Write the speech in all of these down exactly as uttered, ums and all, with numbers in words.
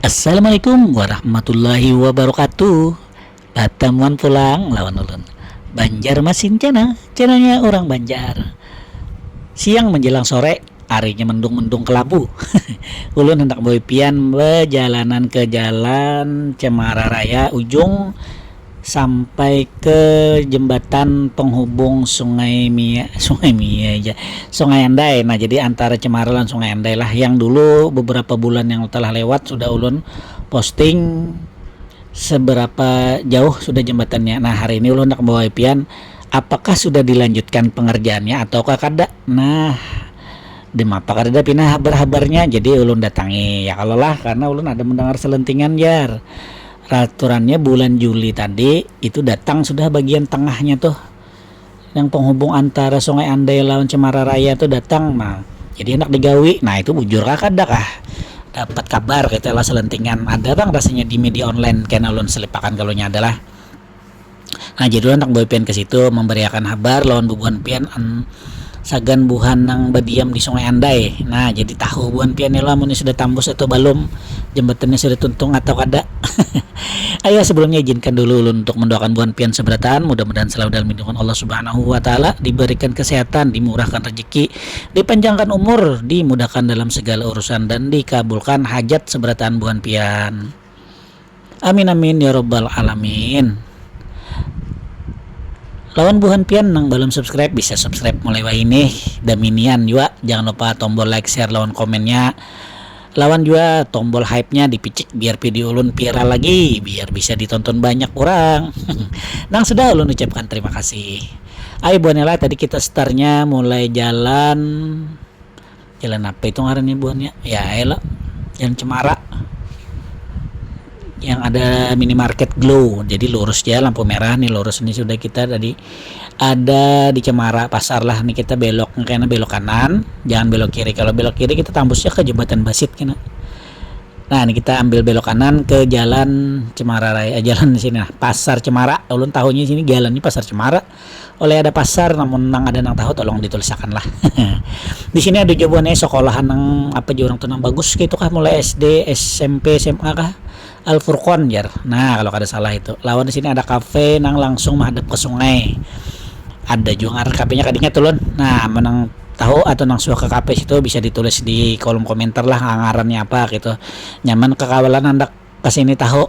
Assalamualaikum warahmatullahi wabarakatuh. Batamuan pulang lawan ulun, Banjarmasin Channel, channelnya orang Banjar. Siang menjelang sore, harinya mendung-mendung kelabu. Ulun hendak bawa pian bajalanan ke jalan Cemara Raya ujung sampai ke jembatan penghubung Sungai Mia, Sungai Mia aja, Sungai Andai. Nah, jadi antara Cemara dan Sungai Andai lah, yang dulu beberapa bulan yang telah lewat sudah ulun posting seberapa jauh sudah jembatannya. Nah, hari ini ulun nak membawa pian, apakah sudah dilanjutkan pengerjaannya ataukah kada? Nah, dimapa kada pina habar-habarnya, jadi ulun datangi ya kalau lah, karena ulun ada mendengar selentingan, jar. Raturannya bulan Juli tadi itu datang sudah bagian tengahnya tuh, yang penghubung antara Sungai Andai lawan Cemara Raya tuh datang. Nah, jadi hendak digawi. Nah, itu bujur kah kada kah? Dapat kabar kita lah selentingan, ada bang rasanya di media online, kena ulun selipakan kalau nya adalah. Nah, jadi ulun hendak bawa pian ke situ memberiakan habar lawan bubuhan pian, an, sagan buhan nang badiam di Sungai Andai. Nah, jadi tahu buhan pian ni lah mun sudah tambus atau balum, jembatannya sudah tuntung atau kada. Ayah, sebelumnya izinkan dulu ulun untuk mendoakan buhan pian seberataan, mudah-mudahan selalu dalam lindungan Allah Subhanahu wa Ta'ala, diberikan kesehatan, dimurahkan rezeki, dipanjangkan umur, dimudahkan dalam segala urusan, dan dikabulkan hajat seberataan buhan pian. Amin amin ya robbal alamin. Lawan buhan pian nang belum subscribe bisa subscribe mulai wahini, daminian juga jangan lupa tombol like, share lawan komennya. Lawan jua tombol hype-nya dipicik biar video ulun viral lagi, biar bisa ditonton banyak orang. Nang sudah ulun ucapkan terima kasih. Ayo buannya lah, tadi kita startnya mulai jalan, jalan apa itu ngarannya buannya? Ya, ayo lah. Jalan Cemara. Yang ada minimarket Glow. Jadi lurus aja lampu merah nih, lurus ini sudah kita tadi ada di Cemara pasar lah nih, kita belok kena belok kanan, jangan belok kiri. Kalau belok kiri kita tambusnya ke jembatan Basit kena. Nah, ini kita ambil belok kanan ke jalan Cemara Raya, eh, jalan sini nah, Pasar Cemara. Ulun tahunya sini jalannya Pasar Cemara. Oleh ada pasar, namun nang ada nang tahu tolong ditulisakan lah. Di sini ada juga buahnya sekolahan nang apa juga orang tuh nang bagus gitu kah, mulai S D, S M P, S M A kah? Al Furqon jar. Nah, kalau kada salah itu. Lawan di sini ada kafe nang langsung menghadap ke sungai. Ada juga ngaran kafenya kadinya tulun. Nah, menang tahu atau nang suka ke kafe situ bisa ditulis di kolom komentar lah ngarannya apa gitu. Nyaman kekawalan handak kesini tahu.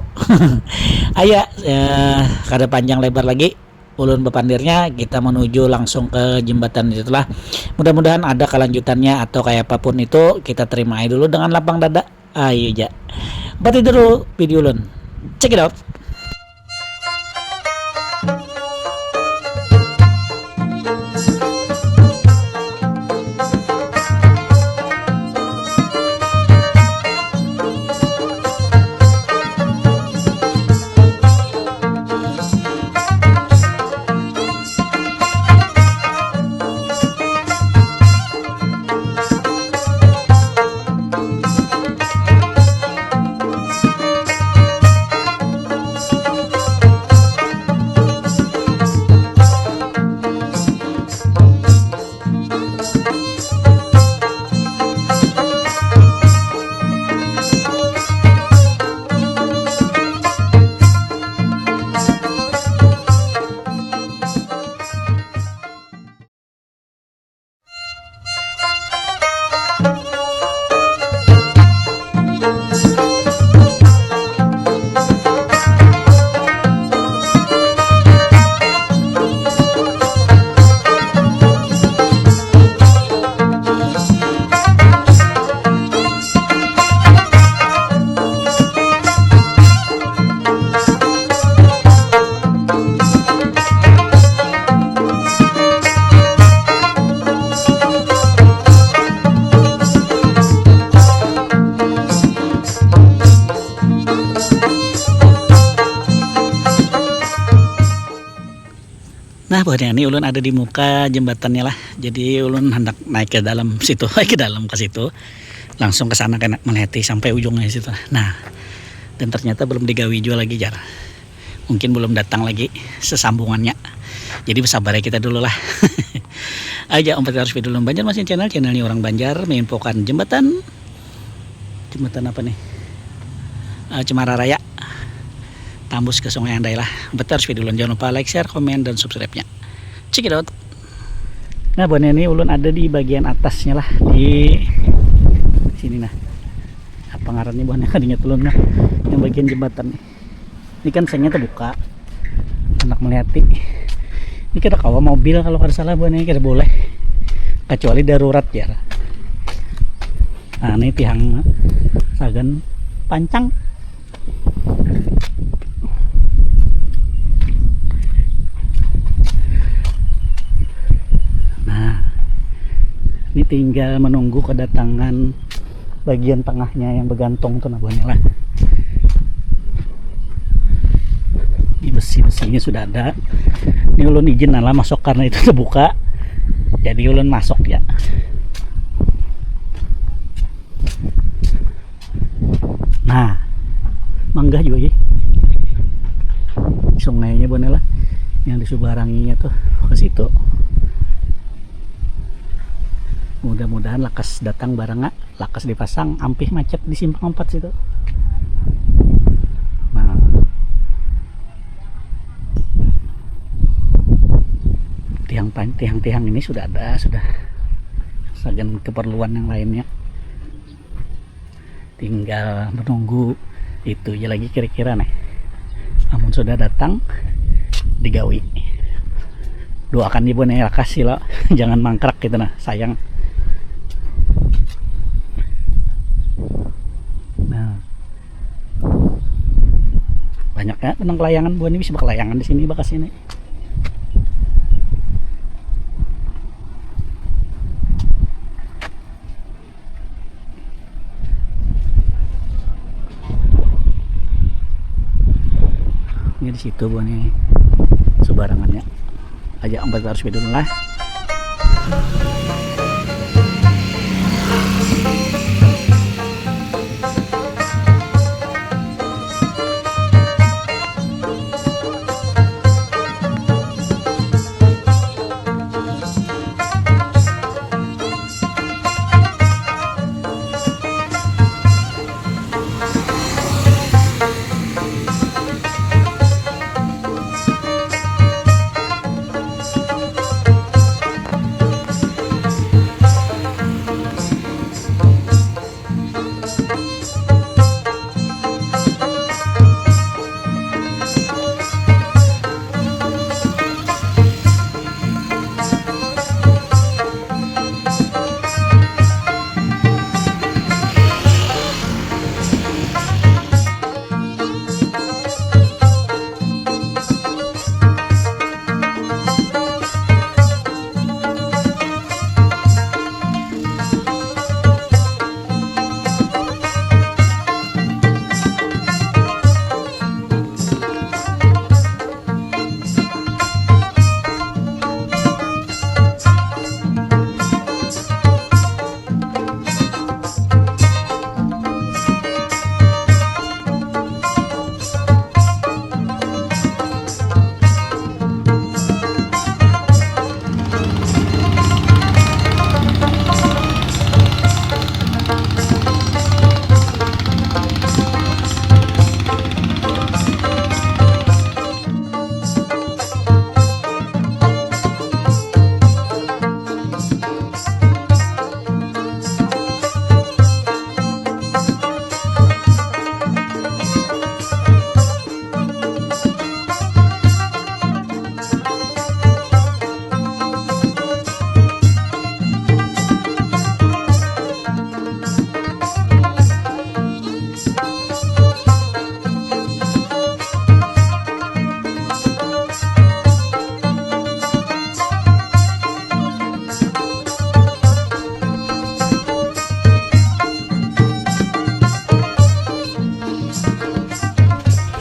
Ayo, eh, kada panjang lebar lagi ulun bepandirnya, kita menuju langsung ke jembatan itulah. Mudah-mudahan ada kelanjutannya atau kayak apapun itu, kita terima aja dulu dengan lapang dada. Ayo ja. Empat itu dulu video ulun. Check it out. Nah, buhannya ini ulun ada di muka jembatannya lah. Jadi ulun hendak naik ke dalam situ, ke dalam ke situ. Langsung ke sana kena melihati sampai ujungnya situ. Nah, dan ternyata belum digawi juga lagi jar. Mungkin belum datang lagi sesambungannya. Jadi bersabar ya kita dulu lah. Aja empat ratus video Banjarmasin Channel, channelnya orang Banjar, menginfokan jembatan. Jembatan apa nih? uh, Cemara Raya, tambus ke Sungai Andai lah. Betul harus video dulu, jangan lupa like, share, komen, dan subscribe-nya. Check it out. Nah, buhannya ini ulun ada di bagian atasnya lah, di sini nah. Apa ngarannya buhannya kadinya tulun nah, yang bagian jembatan nih. Ini kan sengnya terbuka, anak melihati. Ini kira kawa mobil kalau kada salah buhannya, kira boleh, kecuali darurat ya. Nah, ini tiang sagan pancang. Nah, ini tinggal menunggu kedatangan bagian tengahnya yang bergantung tuh nah buhannya lah. Ini besi-besinya sudah ada. Ini ulun izin lah masuk karena itu terbuka. Jadi ulun masuk ya. Nah, manggah juga ya. Sungainya buhannya lah yang disubaranginya tuh ke situ. Mudah-mudahan lakas datang barangnya, lakas dipasang, ampih macet di simpang empat situ. Nah, tiang pan- tiang-tiang ini sudah ada, sudah sagan keperluan yang lainnya. Tinggal menunggu itu aja lagi kira-kira nih. Amun sudah datang, digawi. Doakan ibu nih, kasih lo, jangan mangkrak gitu nah, sayang. Nah, banyaknya tenang kelayangan, buah ini bisa berkelayangan di sini, bakas ini. Ini di situ buahnya subarangannya aja, empat ratus bidun lah.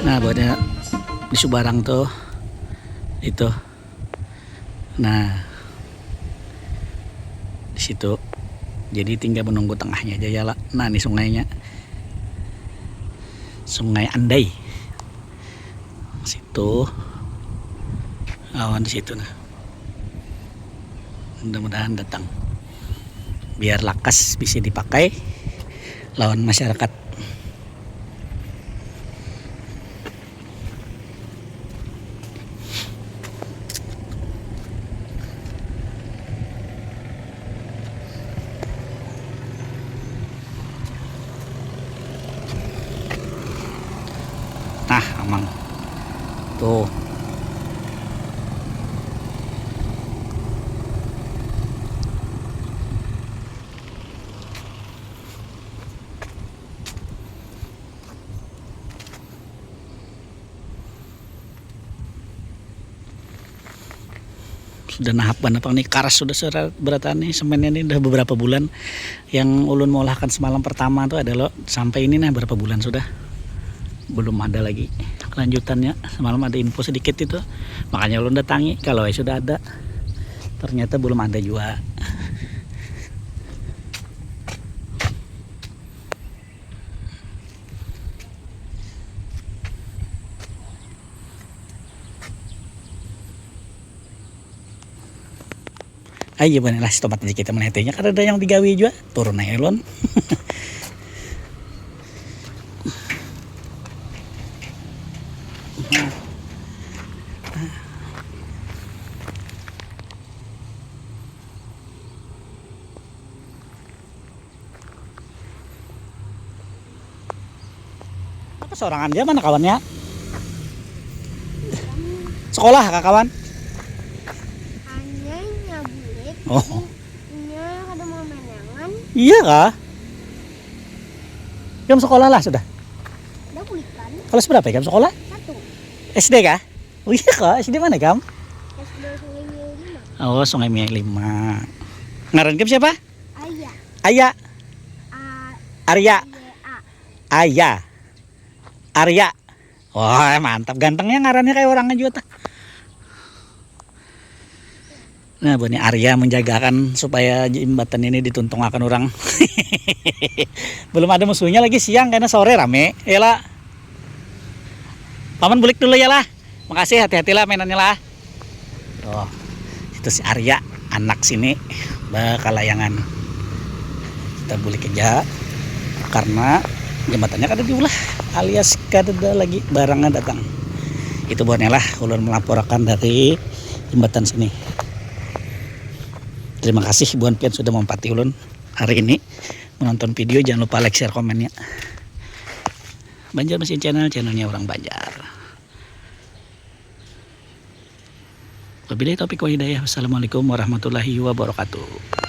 Nah, buatnya di subarang tuh itu. Nah, di situ. Jadi tinggal menunggu tengahnya aja ya lah. Nah, ini sungainya. Sungai Andai. Situ. Awan di situ nah. Mudah-mudahan datang. Biar lakas bisa dipakai lawan masyarakat. Ah, amang. Tuh. Sudah nahap banar pang nih, karas sudah surat berataan nih semennya nih, udah beberapa bulan. Yang ulun mau ulahkan semalam pertama tuh ada lo, sampai ini nah berapa bulan sudah belum ada lagi kelanjutannya. Semalam ada info sedikit itu, makanya ulun datangi kalau sudah ada. Ternyata belum ada juga. Ayo, buhan lah, setomat aja kita melihatnya. Kada ada yang digawi juga, turun aja lon. Apa sorangan dia, mana kawannya? Sekolah kah kawan? Hanya nyaburit. Oh. Inya kada mau menangan. Iya kah? Kamu sekolah lah sudah? Udah bulikan. Kelas berapa ya kamu sekolah? Satu. S D kah? Oh iya kah? S D mana kamu? S D Sungai Mie lima. Oh, Sungai Mie lima. Ngaran kamu siapa? Aya. Aya. A. Arya. Y A. Aya. Arya. Wah, mantap, gantengnya ngarannya kayak orangnya juga tah. Nah, buhannya Arya menjagakan supaya jembatan ini dituntungakan orang. Belum ada musuhnya lagi, siang, karena sore rame. Yalah. Paman bulik dulu ya lah. Makasih, hati-hatilah mainannya lah. Tuh, itu si Arya, anak sini, bakalayangan. Kita bulik aja karena jembatannya kada diulah alias kada ada lagi barangnya datang. Itu buhannya lah ulun melaporakan dari jembatan sini. Terima kasih buhan pian sudah mempati ulun hari ini menonton video. Jangan lupa like, share, komennya. Banjar Mesin Channel, channelnya orang Banjar. Wabillahi taufiq wal hidayah. Wassalamualaikum warahmatullahi wabarakatuh.